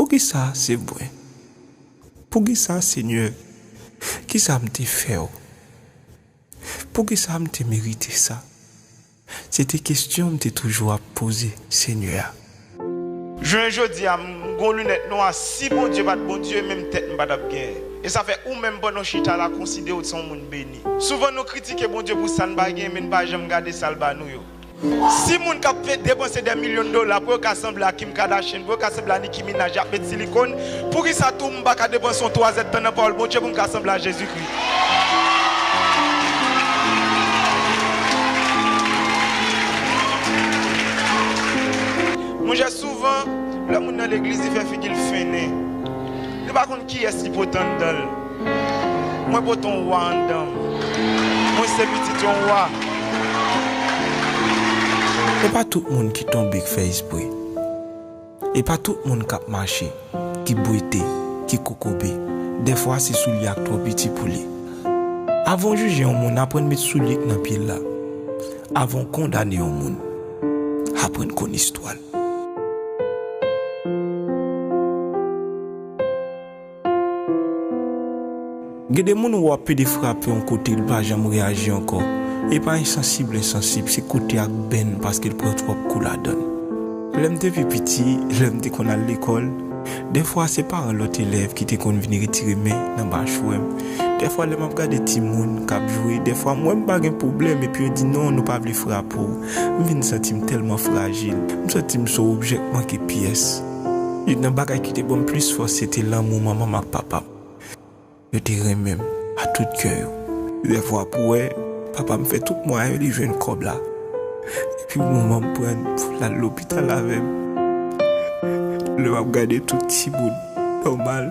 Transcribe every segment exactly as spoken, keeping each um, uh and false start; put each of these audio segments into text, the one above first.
Poukisa se mwen? Poukisa, Senyè? Kisa m te fè w? Poukisa m te merite sa? Se te kesyon m te toujou ap poze Senyè a. Jounen jodi a, m gon linèt nwa, si Bondye pa t Bondye, menm tèt m pa t ap genyen. E sa fè ou menm pandan w chita la, konsidere w se yon moun beni. Souvan nou kritike Bondye pou sa n pa genyen, men n pa janm gade sa l ba nou yo. Si moun k ap fè depanse dè milyon dola pou yo ka sanble a Kim Kardashian, pou yo ka sanble a Nicki Minaj, y ap met silikòn, poukisa tou m pa ka depanse yon twazèdtan nan pawòl Bondye pou m ka sanble a Jezikri? Monchè, souvan, lè moun nan legliz, li fè figi l fennen. Li pa konn kiyès li pote anndan l. Mwen pote yon wa anndan m. Mwen se pitit yon wa. E pa tout moun ki tonbe k fè espre. E pa tout moun k ap mache ki bwete, ki kokobe. Dèfwa se soulye a k twò piti pou li. Avan w jije yon moun, aprann met soulye k nan pye l la. Avan w kondane yon moun, aprann konn istwa l. Gen de moun ou wè ap pede frape yon kote, li pa janm reyaji ankò. E pa ensansib l ensansib, se kote a k benn paske l pran twòp kou ladan l. Lè m te pi piti, lè m te konn al lekòl, dèfwa se paran lòt elèv ki te konn vin retire men nan machwè m. Dèfwa lè m ap gade timoun k ap jwe, dèfwa m wè m pa gen pwoblèm epi yo di, "Non, nou pa vle frape w." M vin santi m tèlman frajil. M santi m se yon objè k manke pyès. Youn nan bagay ki te ban m plis fòs, se te lanmou manman m ak papa m. Yo te renmen m a tout kè yo. Dèfwa pou wè, papa m fè tout mwayen li jwenn kòb la. Epi manman m pran l pou l al lopital avè m. Lè m ap gade tout timoun nòmal,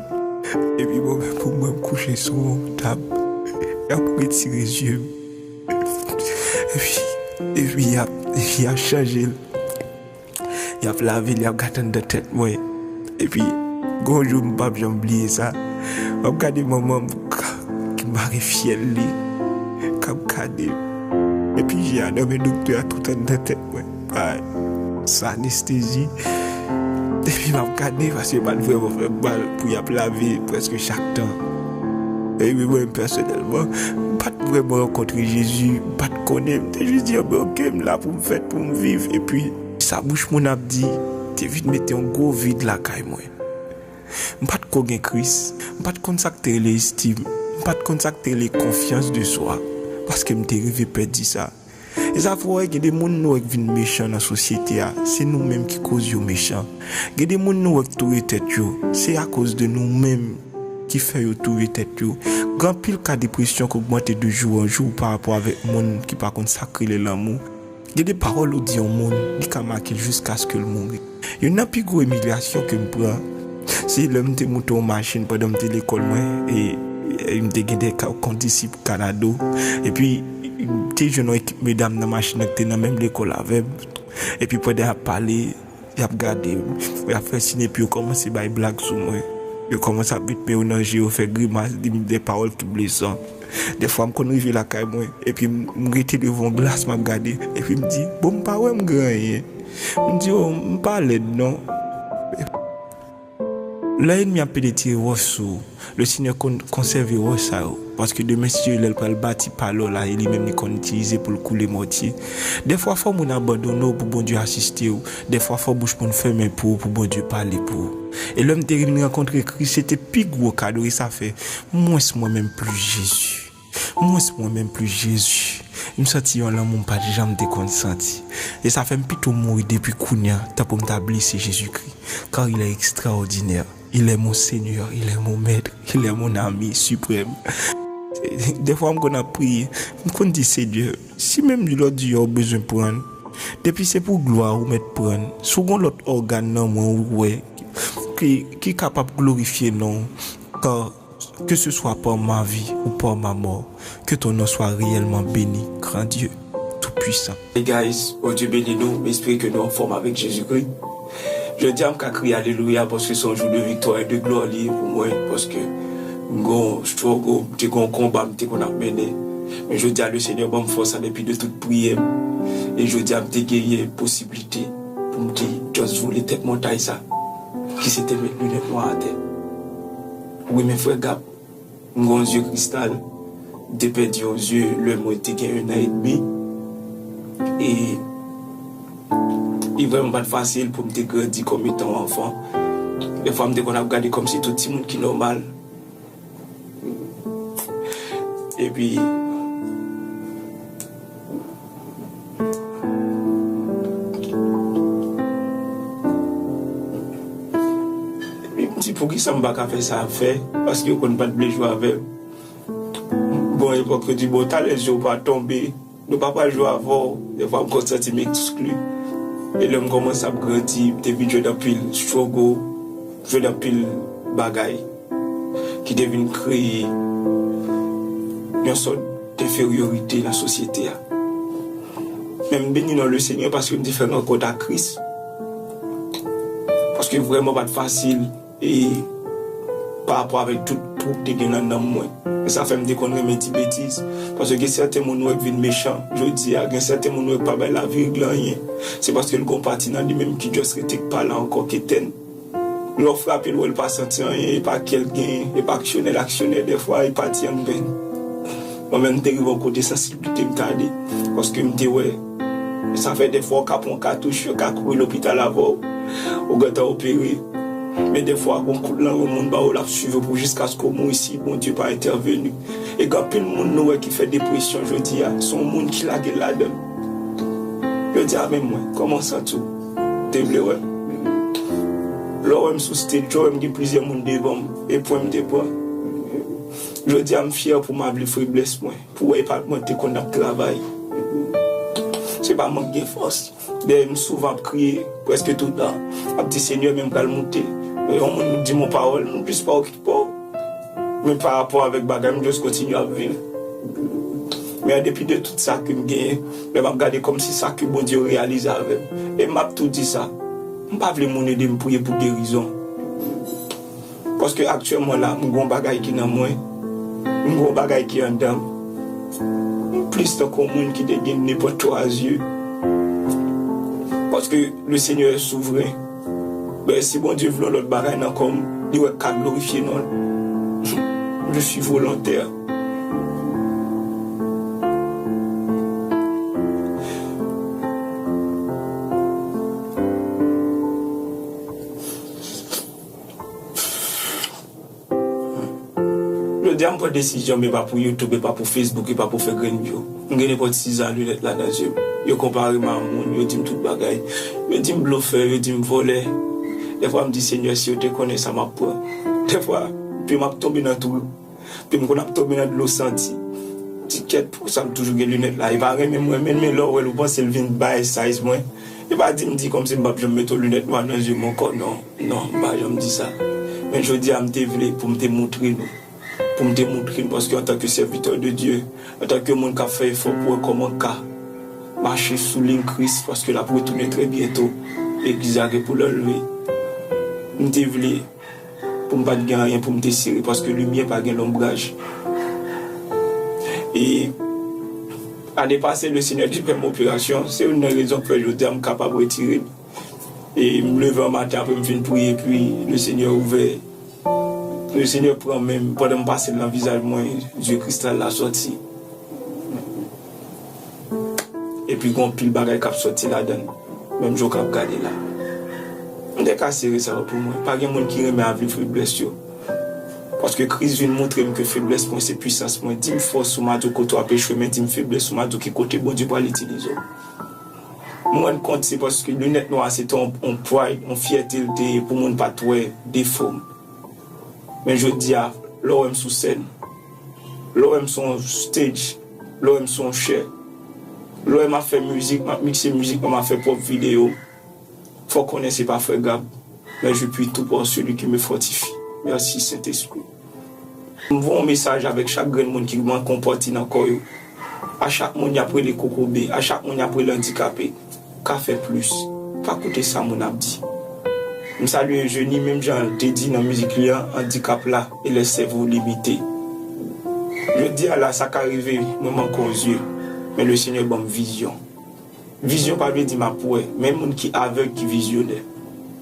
epi mwen menm pou mwen m kouche sou yon tab, y ap retire zye m. Epi, epi y ap, y ap chanje l. Y ap lave l, y ap gade anndan tèt mwen. Epi, gon jou m p ap janm bliye sa. M ap gade manman m k-, ki mare fyèl li, k ap gade m. Epi, je a nan men doktè a tout anndan tèt mwen. Bay, san anestezi. Epi, m ap gade, paske yo pa t vrèman fè m mal pou y ap lave prèske chak tan. Epi, mwen, pèsonèlman, m pa t vrèman rankontre Jezi, m pa t konnen, m te jis di, "Anben, oke, m la pou m fèt, pou m viv." Epi, sa bouch moun ap di te vin mete yon gwo vid lakay mwen. M pa t ko gen Kris, m pa t konn sa k te rele estim, m pa t konn sa k te rele konfyans de swa, paske m te rive pèdi sa. E sa fè w wè gen de moun nou wè k vin mechan nan sosyete a, se nou menm ki koz yo mechan. Gen de moun nou wè k touye tèt yo, se akoz de nou menm ki fè yo touye tèt yo. Gen anpil ka depresyon k ogmante de jou an jou pa rapò avèk moun ki pa konn sa k rele lanmou. Gen de pawòl ou di yon moun, li ka make l jiskaske l mouri. Youn nan pi gwo imilyasyon ke m pran, se lè m te moute yon machin pandan m te lekòl mwen, e, e m te gen de ka-, kondisip Kanado, epi m te jwenn yon ekip medam nan machin nan ki te nan menm lekòl avè m, epi pandan y ap pale, y ap gade m, y ap fè siy, epi yo kòmanse bay blag sou mwen. Yo kòmanse ap met men yo nan je yo, fè grimas, di m de pawòl ki blesan. Dèfwa m konn rive lakay mwen, epi m, m rete devan yon glas, m ap gade, epi m di, "Bon, m pa wè m gen anyen." M di, "O, m pa lèd non." Lè ènmi ap pede tire wòch sou ou, Lesenyè konn konsève wòch sa yo, paske demen, si Dye vle, l pral bati palo la, e li menm li konn itilize pou l koule mòtye. Dèfwa fò moun abandone w pou Bondye asiste w. Dèfwa fò bouch moun fèmen pou ou, pou Bondye pale pou ou. E lè m te vin rankontre Kris, se te pi gwo kado, e sa fè mwens mwen menm plis Jezi. Mwens mwen menm plis Jezi. M santi yon lanmou m pa t janm te konn santi. E sa fè m pito mouri depi kounye a, tanpri m ta blese Jezikri. Car il est extraordinaire. Il est mon Seigneur, il est mon Maître, il est mon ami suprême. Dèfwa m konn ap priye, m konn di, "Senyè, si menm lòt di a ou bezwen pran, depi se pou glwa ou mèt pran, si w gon lòt ògàn nan mwen ou wè ki, ki kapab glorifye non w, car que ce soit par ma vie ou par ma mort, que ton nom soit réellement béni, grand Dieu tout-puissant." Hey guys, Bondye beni nou, m espere ke nou anfòm avèk Jezikri. Jodi a m ka kriye alelouya paske se yon jou de viktwa e de glwa li ye pou mwen, paske m gon struggle, m te gon konba m te konn ap mennen. Men jodi a Lesenyè ban m fòs sa depi de tout priyè m. E jodi a m te genyen posiblite pou m te just vole tèt montay sa. ki se te met linèt nwa atè. Wi, men frè Gab, m gen yon zye kristal, m te pèdi yon zye lè mwen te gen un an edmi. E li vrèman pa t fasil pou m te grandi kòm etan yon anfan. Dèfwa, m te konn ap gade kòmsi tout timoun ki nòmal. Epi, epi m di, poukisa m pa ka fè sa ap fè? Paske yo konn pa t vle jwe avè m. Bon, epòk yo di, bon, talè zye w pa tonbe, nou pa pral jwe avè w. Dèfwa, m konn santi m ekskli. E lè m kòmanse ap grandi, m te vin jwenn anpil struggle, jwenn anpil bagay ki te vin kreye yon sòt denferyorite nan sosyete a. Men m beni non Lesenyè paske m te fè rankont ak Kris. Paske vrèman pa t fasil e pa rapò avèk tout twou k te gen nan nanm mwen. E sa fè m te konn renmen di betiz. Paske gen sèten moun ou wè k vin mechan jodi a, gen sèten moun ou wè k pa bay lavi règle anyen. Se paske l gen yon pati nan li menm ki just rete k pa la ankò, k etèn. Lè w frape l, w wè l pa santi anyen, e pa kè l genyen, e pa aksyonè l aksyonè, dèfwa e pati an k benn. Mwen menm, m te rive yon kote sansiblite m t ale, paske m te wè, sa fè dèfwa w ka pran katouch, yo ka kouri lopital avè w, ou gentan opere. Men dèfwa, gon kout lan yon moun ba w, l ap swiv ou pou jiskaske w mouri si Bondye pa entèveni. E gen anpil moun nou wè ki fè depresyon jodi a, se yon moun ki lage l ladan l. Yo di a, men mwen, kòman w santi w? Te vle wè m? Lè w wè m sou stage, w wè m gen plizyè moun devan m, e pwen m te pran. Jodi a, m fyè pou m avle feblès mwen, pou w wè e pa mwen te konn ap travay. Se pa mank gen fòs. Dèyè m souvan ap kriye, prèske toutan, ap di, Senyè, men m pral moute. Yon moun di m yon pawòl, m plis pa okipe w. Men pa rapò avèk bagay, m just kontinye ap viv. Men an depi de tout sa ke m genyen, lè m ap gade kòmsi sa ke Bondye reyalize avè m. E m ap tou di sa, m pa vle moun ede m priye pou gerizon. Paske aktyèlman la, m gon bagay ki nan mwen, m gon bagay ki anndan m. M plis tankou yon moun ki te gen nenpòt twa zye. Paske le Seigneur est souverain. Ben, si Bondye vle yon lòt bagay nan kò m, li wè k ka glorifye non l. Je suis volontaire. Jodi a, m pran desizyon, men pa pou YouTube, e pa pou Facebook, e pa pou fè grenn view. M gen nenpòt sizan linèt la nan zye m. Yo konpare m a moun, yo di m tout bagay. Yo di m blofè, yo di m vòlè. Dèfwa, m di, Senyè, si yo te konnen sa m ap pran. Dèfwa, pye m ap tonbe nan twou. Pye m konn ap tonbe nan dlo santi. Di kèt, poukisa m toujou gen linèt la? E pa renmen m renmen l, men lè w wè l, ou panse l vin bay size mwen. E pa di m di kòmsi m p ap janm mete yon linèt nwa nan zye m ankò, non. Non, m pa janm di sa. Men jodi a, m te vle pou m te moutre nou. Pou m te moutre nou, paske antanke sèvitè de Dye, antanke moun k ap fè efò pou wè kòman ka mache sou liy Kris, paske l ap retounen trè byento, legliz la gen pou l anlve. M te vle pou m pa t gen anyen pou m te sere, paske limyè pa gen lonbraj. E ane pase, le Senyè te fè m operasyon, se youn nan rezon k fè jodi a m kapab retire l. E m leve an maten apre m fin priye, epi le Senyè ouvè, le Senyè pran men m, pandan m pase l nan vizaj mwen, zye kristal la sòti. Epi gon pil bagay k ap sòti ladan l, menm jan w k ap gade la. M te ka sere sa yo pou mwen. Pa gen moun ki renmen avle feblès yo. Paske Kris vin moutre m ke feblès mwen se pwisans mwen. Di m fòs ou, m a di w kote w ap echwe, men di m feblès ou, m a di w ki kote Bondye pral itilize w. M rann kont se paske linèt nwa a se te yon, yon pride, yon fyète l te ye pou moun pa t wè defo m. Men jodi a, lè w wè m sou sèn, lè w wè m sou yon stage, lè w wè m sou yon chè, lè w wè m ap fè mizik, m ap mikse mizik mwen, m ap fè pwòp videyo, fò w konnen se pa frè Gab, men je puis tout par celui qui me fortifie. Mèsi, Sentespri. M voye yon mesaj avèk chak grenn moun ki manke yon pati nan kò yo. A chak moun y ap rele kokobe, a chak moun y ap rele andikape, ka fè plis. Pa koute sa moun ap di. M salye Jeni, menm jan l te di nan mizik li an, andikap la et les cerveaux limités. Jodi a la, sa ka rive, mwen manke yon zye, men le Senyè ban m vizyon. Vizyon pa vle di m ap wè, men moun ki avèg ki vizyonè.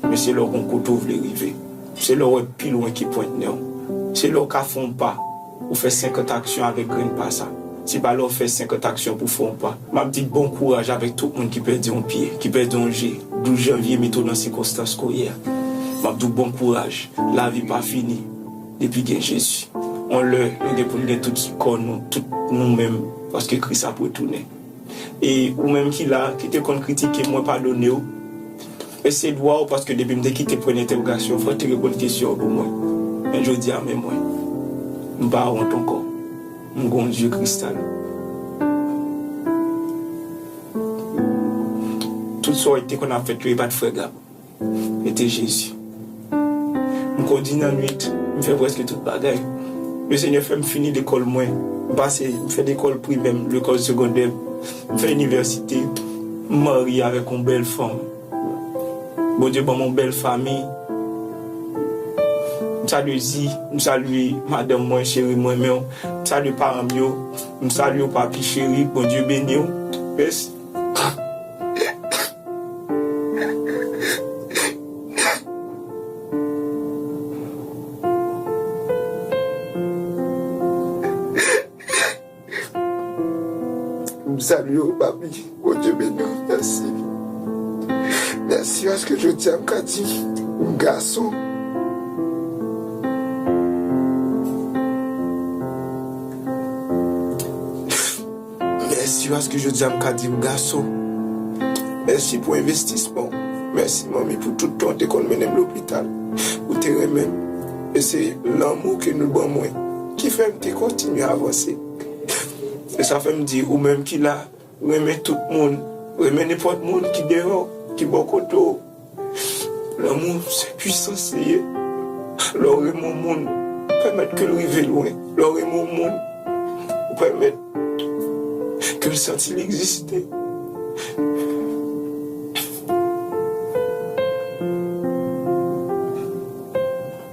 men se lè w gon kote w vle rive. Se lè w wè pi lwen ki pwent nen w. Se lè w ka fè yon pa, ou fè senkant aksyon avèk grenn pa sa. Se pa lè w fè senkant aksyon pou w fè yon pa. M ap di bon kouraj avèk tout moun ki pèdi yon pye, ki pèdi yon je. Douz janvye mete w nan sikonstans ke w ye a. M ap di w bon kouraj. Lavi pa fini depi gen Jezi. Yon lè, nou gen pou n gen tout kò nou, tout nou menm, paske Kris ap retounen. E ou menm ki la, ki te konn kritike mwen, padone w. E se dwa w, paske depi m te kite pwen entèwogasyon, fò w te reponn kesyon an pou mwen. Men jodi a, men mwen. M pa wont ankò. M gon zye kristal. Tout sa w te konn ap fè yo, e pa t frè Gab. Mete Jezi. M kondi nan nwit, m fè prèske tout bagay. Lesenyè fè m fini lekòl mwen. M pase, m fè lekòl primè m, lekòl segondè m. M fè inivèsite. M marye avèk yon bèl fanm. Bondye ban m yon bèl fanmi. M salye Zi, m salye madanm mwen, cheri mwen, men m salye paran m yo. M salye w, papi cheri, Bondye beni w. Mèsi. M salye w, papi. Bondye beni w. Mèsi. Mèsi paske jodi a m ka di m gason. Mèsi paske jodi a m ka di m gason. Mèsi pou envestisman w. Mèsi, manmi, pou tout tan w te konn mennen m lopital. Ou te renmen m. E se lanmou ke nou ban mwen ki fè m te kontinye avanse. E sa fè m di, ou menm ki la, renmen tout moun, renmen nenpòt moun ki deyò, ki bò kote w. Lanmou se pwisans li ye. Lè w renmen yon moun, ou pèmèt ke l rive lwen. Lè w renmen yon moun, ou pèmèt ke l santi l egziste.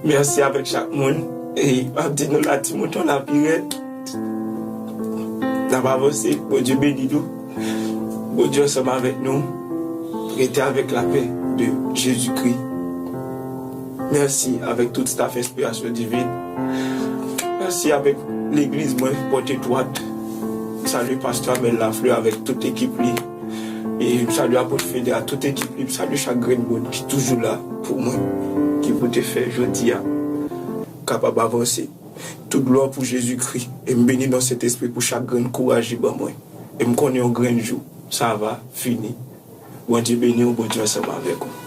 Mèsi avèk chak moun. E m ap di nou la, Ti Mouton la pi rèd. N ap avanse. Bondye beni nou. Bondye ansanm avèk nou. Rete avèk lapè de Jezikri. Mèsi avèk tout staff Enspirasyon Divin. Mèsi avèk legliz mwen, Pòt Etwat. M salye pastè Amel Lafleur avèk tout ekip li. E m salye Apot Fede a tout ekip li. M salye chak grenn moun ki toujou la pou mwen, ki pou te fè jodi a kapab avanse. Tout glwa pou Jezikri. E m beni nan Sentespri pou chak grenn kouraj li ban mwen. E m konnen yon grenn jou, sa va fini. Bondye beni w, Bondye ansanm avèk ou.